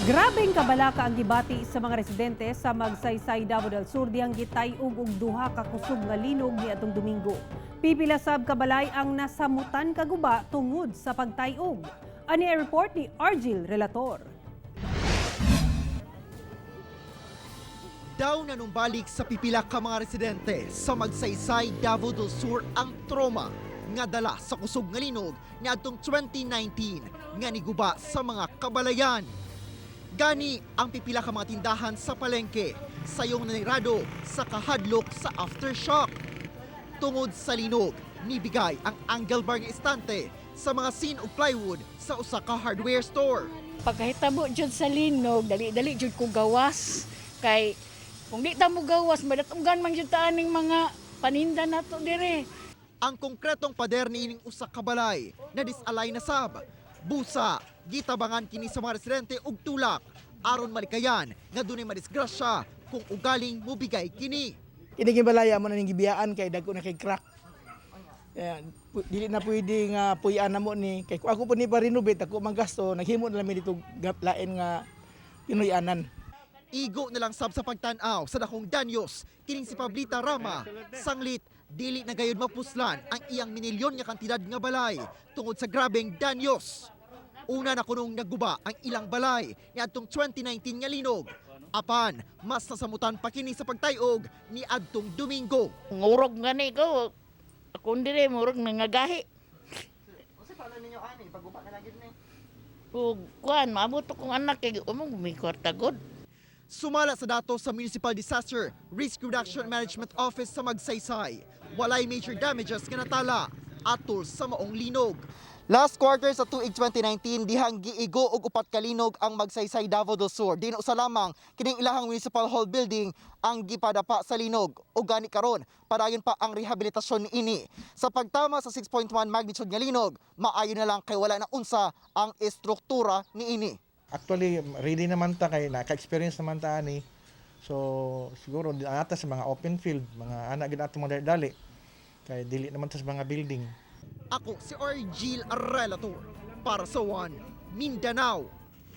Grabeng kabalaka ang gibati sa mga residente sa Magsaysay, Davao del Sur dihang gitay-og og duha ka kusog nga linog niadtong Domingo. Pipila sab ka balay ang nasamutan kaguba tungod sa pagtay-og. Ani ang report ni Argil Relator. Daw nanumbalik sa pipila ka mga residente sa Magsaysay, Davao del Sur ang trauma nga dala sa kusog nga linog niadtong 2019 nga niguba sa mga kabalayan. Gani ang pipila ka mga tindahan sa palengke sayong nanirado sa kahadlok sa aftershock. Tungod sa linog, nibigay ang angle bar nga estante sa mga sin ug plywood sa usa ka hardware store. Pagkahitabo jud sa linog, dali-dali jud ko gawas. Kay kung di ta mo gawas, madatunggan man jud ta aning mga paninda nato dire. Ang konkretong pader niining usa ka balay na disalay na sab. Busa, gitabangan kini sa mga residente og tulak aron malikayan nga dunay madisgrasya kung ugaling mobigay kini. Kini balaya mo na ning gibiyaan kay dagko na kay crack. Kaya, dili na pwede nga puy-an na mo ni kay kung ako po ni pa-renovate ako manggasto, naghimo na lang mi dito lain nga Pinoyanan. Igo na lang sab sa pagtan-aw sa dakong danyos kining si Pablita Rama. Sanglit dili na gayud mapuslan ang iyang minilyon nga kantidad nga balay tungod sa grabeng danyos. Una na kunong naguba ang ilang balay niadtong 2019 nga linog. Apan, mas nasamutan pa kini sa pagtayog ni adtong Domingo. Ngurog gani ko. Ako dire murog nangagahi. Unsa pa ninyo ani pagguba na lang ni? Ug kuan maabot akong anak kay umong may kwarta gud. Sumala sa datos sa Municipal Disaster Risk Reduction Management Office sa Magsaysay, walay major damages nga natala atol sa maong linog. Last quarter sa tuig 2019, dihang giigo og upat ka linog ang Magsaysay, Davao del Sur. Di na usa lamang kining ilahang Municipal Hall building ang gipadapa sa linog. Ug gani karon, padayon pa ang rehabilitasyon niini. Sa pagtama sa 6.1 magnitude nga linog, maayo na lang kay wala na unsa ang estruktura niini. Actually, ready naman ta kay naka-experience naman ta ani. So, siguro di ata sa mga open field, mga anak gid ato mga dali. Kay dili naman ta sa mga building. Ako si Argil Relator para sa One Mindanao.